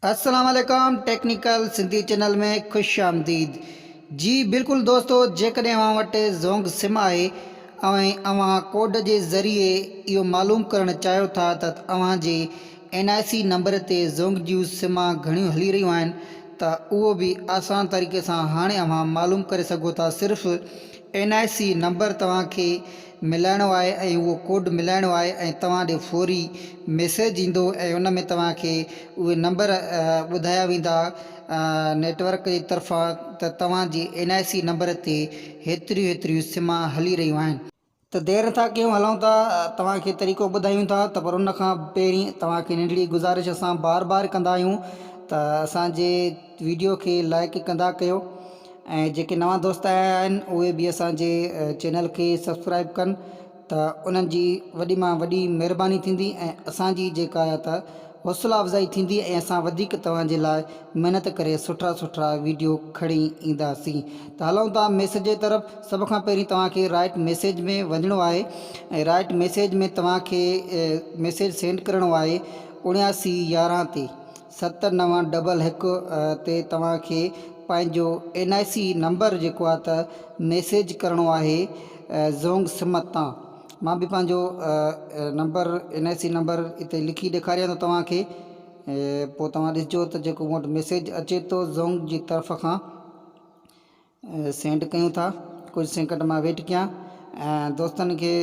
السلام عليڪم technical Sindhi channel ۾ خوش آمديد جي بلڪل دوستو جيڪڏهن اوهان وٽ زونگ سم آهي ۽ اوهان ڪوڊ جي ذريعي اهو معلوم ڪرڻ چاهيو ٿا ته اوهان جي اين آء سي نمبر تي زونگ جون سمان گهڻيون هلي رهيون آهن ته اهو به آسان طريقي سان هاڻي اوهان معلوم ڪري سگهو ٿا صرف اين آء سي نمبر توهان کي ملائڻو آهي ۽ اهو ڪوڊ ملائڻو آهي ۽ توهان ڏي فوري ميسيج ايندو ۽ ان ۾ توهان کي اهي نمبر ٻڌايا ويندا نيٽ ورڪ جي طرفان ته توهان جي اين آء سي نمبر تي هيتريون هيتريون سمان هلي رهيون آهن. ته دير نٿا ڪيون هلون ٿا توهان کي طريقو ٻڌايون ٿا ته پر ان کان پهرين توهان کي ننڍڙي گذارش اسان بار بار ڪندا آهيون ته اسان جي ويڊيو کي لائڪ ڪندا ڪيو ۽ جيڪي نوان دوست آيا آهن اهي به اسان جي چينل کي سبسڪرائب ڪن ته انهن جي وڏي مان وڏي مهرباني ٿيندي ۽ اسان جي جيڪا آهي ته حوصلا افزائي ٿيندي ۽ اسان وڌيڪ توهان جي لاء محنت ڪري سٺا سٺا ويڊيو کڻي اينداسين ته هلون ٿا ميسيج جي طرف سڀ کان پهرين توهان کي رائٽ ميسيج ۾ وڃڻو آهي ۽ رائٽ ميسيج ۾ توهان کي ميسيج سينڊ ڪرڻو آهي 79 11 تي ست نو ڊبل هڪ تي توهان کي پنهنجو اين آء سي نمبر جيڪو آهي ته ميسيج ڪرڻو آهي زونگ سم تان مان به پنهنجو number N I C number هتي لکي ڏيکاريان ٿو توهان کي پوء توهان ڏسجو ته جيڪو مون وٽ ميسيج اچي ٿو زونگ جي طرف کان سينڊ ڪيون ٿا ڪجهه سيڪنڊ مان ويٽ ڪيان ۽ دوستن کي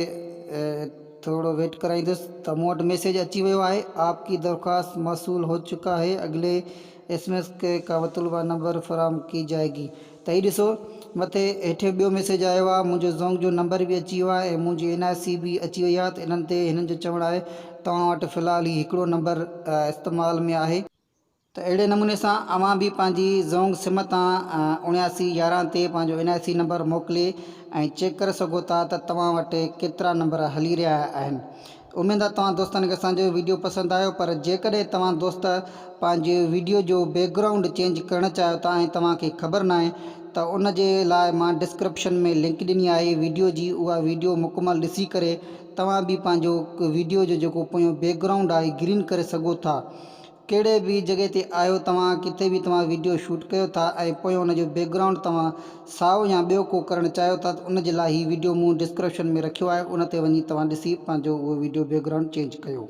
ٿورو ويٽ ڪرائيندس ته مون وٽ ميسيج اچي ويو آهي آپ ڪي درخواست موصول هو چڪا هي اڳلي ايس ايم ايس ڪي ڪا مطلوبه نمبر فراهم ڪي جائي گي ته هي ڏسو مٿي هيٺ ٻيو ميسيج آيو آهي منهنجو زونگ جو نمبر به اچي ويو آهي ۽ منهنجي اين آء سي به اچي وئي آهي ته انهن تي هنن جو چوڻ آهي توهان وٽ في الحال هي هڪڙو نمبر استعمال ۾ آهي. ته اهڙي نموني سان اوهان به پنهنجي زونگ سم تان 79 11 تي پنهنجو اين آء سي نمبر موڪلي ۽ چيڪ ڪري سگهو ٿا ته توهان وٽ ڪيترا نمبر هلي رهيا آهن. اميد آ توهان دوستن کي اسان جو ويڊيو پسند آيو پر جيڪڏهن توهان دوست پنهنجي ويڊيو جو بيڪ گرائونڊ چينج ڪرڻ چاهيو ٿا ۽ توهان کي خبر ناهي ته ان جي لاء مان ڊسڪرپشن ۾ لنڪ ڏني آهي ويڊيو جي اها ويڊيو مڪمل ڏسي ڪري توهان به پنهنجو ويڊيو جو جيڪو پويون بيڪ گرائونڊ آهي گرين ڪري سگهو ٿا. ڪهڙي به جڳهه تي آهيو توهان ڪٿي به توهان ويڊيو شوٽ ڪيو ٿا ۽ پويان ان جو بيڪ گرائونڊ توهان سائو يا ٻيو ڪو ڪرڻ چاهيو ٿا ته ان جي لاء هي ويڊيو مون ڊسڪرپشن ۾ رکيو آهي ان تي وڃي توهان ڏسي پنهنجو اهو ويڊيو بيڪ گرائونڊ چينج ڪيو.